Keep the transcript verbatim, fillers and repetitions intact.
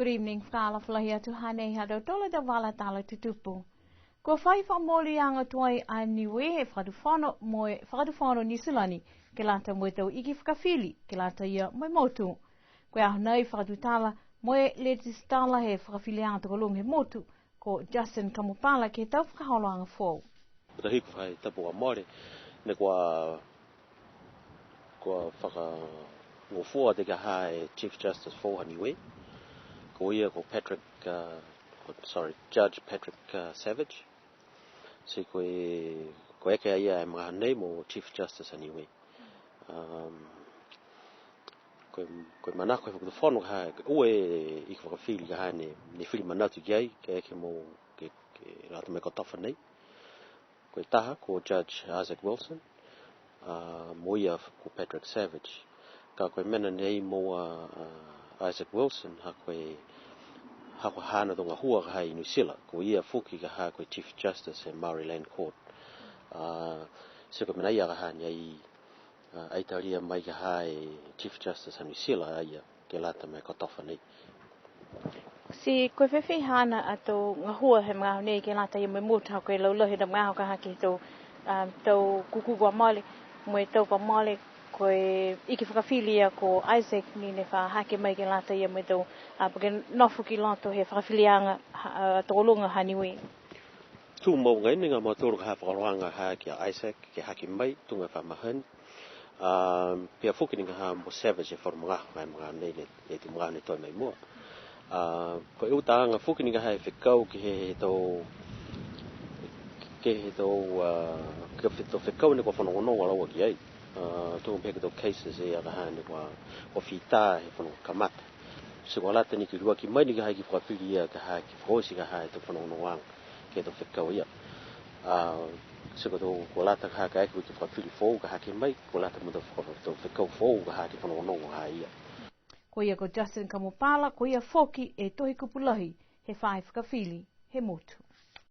Good evening, fakaalofa lahi atu, hanei ha tautolu a tau vala tala tutupu. Kua fai fakamooliaga tuai a Niue he Fakatufono mo e Fakatufono Niu Silani, ke lata mo e tau iki fakafili, ke lata ia mo e motu. Ko e aho nei fakatutala mo e letisitala he fakafiliaga tokoluga he motu, ko Justin Kamupala ke he tau fakaholoaga foou. Ko e taha e tapu kua mole, ne kua, kua fakagofua atu ke he Chief Justice foou ha Niue. Ko ia ko Patrick, uh, ko, sorry, Judge Patrick, uh, Savage. Ti ko e, ko e eke a ia he magaaho nei mo Chief Justice ha Niue. Um, ko e, ko e manako he Fakatufono ka ha, ua e iki fakafili ka ha ne, ne fili manatu ki ai, ke eke mo, ke, ke lata mo e kotofa nei. Ko e taha, ko Judge Isaac Wilson, a, mo ia ko Patrick Savage. Ka ko e mena nei mo, a, a, Isaac Wilson, ha ko e, ha ko e haana tau gahua ka ha i New Zealand, ko ia foki ka ha ko e Chief Justice he Maori Land Court. A, ti ko e mena ia ka ha ne ai, a, ai talia mai ka ha e Chief Justice ha New Zealand a ia, ke lata mo e kotofa nei. Ti ko e fēfē haana a tau gahua he magaaho nei ke lata ia mo e motu, ha ko e laulahi he tau magaaho ka ha ke he tau, a, tau kūkū kua mole, mo e tau kua mole, ko e iki fakafili ia ko Isaac ni ne fa hake mai ke lata ia mo e tau, a, po ke nofo ki loto he fakafiliaga, a, tokoluga ha Niue. Tumau agaia ni a mautolu ka ha fakaholoaga ha ki a Isaac, ke hake mai, tuga e fa mahani. A, pihia foki ni ka ha mo Savage he falu magaaho, ka e magaaho nei ne, ne tau magaaho ne toe mai mua. A, ko e utaaga foki ni ka ha e fekau ke he, he tau, ke he tau, a, ke he tau fekau ne kua fanogonogo a laua ki ai. A, tuga pehē ke he tau cases ia ka ha ne kua, kua fita he fano kamata. Ti kua lata ni ke liuaki mai ni ka ha e iki fakafili ia ka ha ke fakaoti ka ha e tau fanogonogoaga ke he tau fekau ia. A, ti ko e tau kua lata ka ha ka e iki fakafili foou ka hake mai, kua lata mo e tau faka-, tau fekau foou ka ha ke fanogonogo ha ia. Ko ia ko Justin Kamupala, ko ia foki e tohi kupu lahi he faahi fakafili he motu.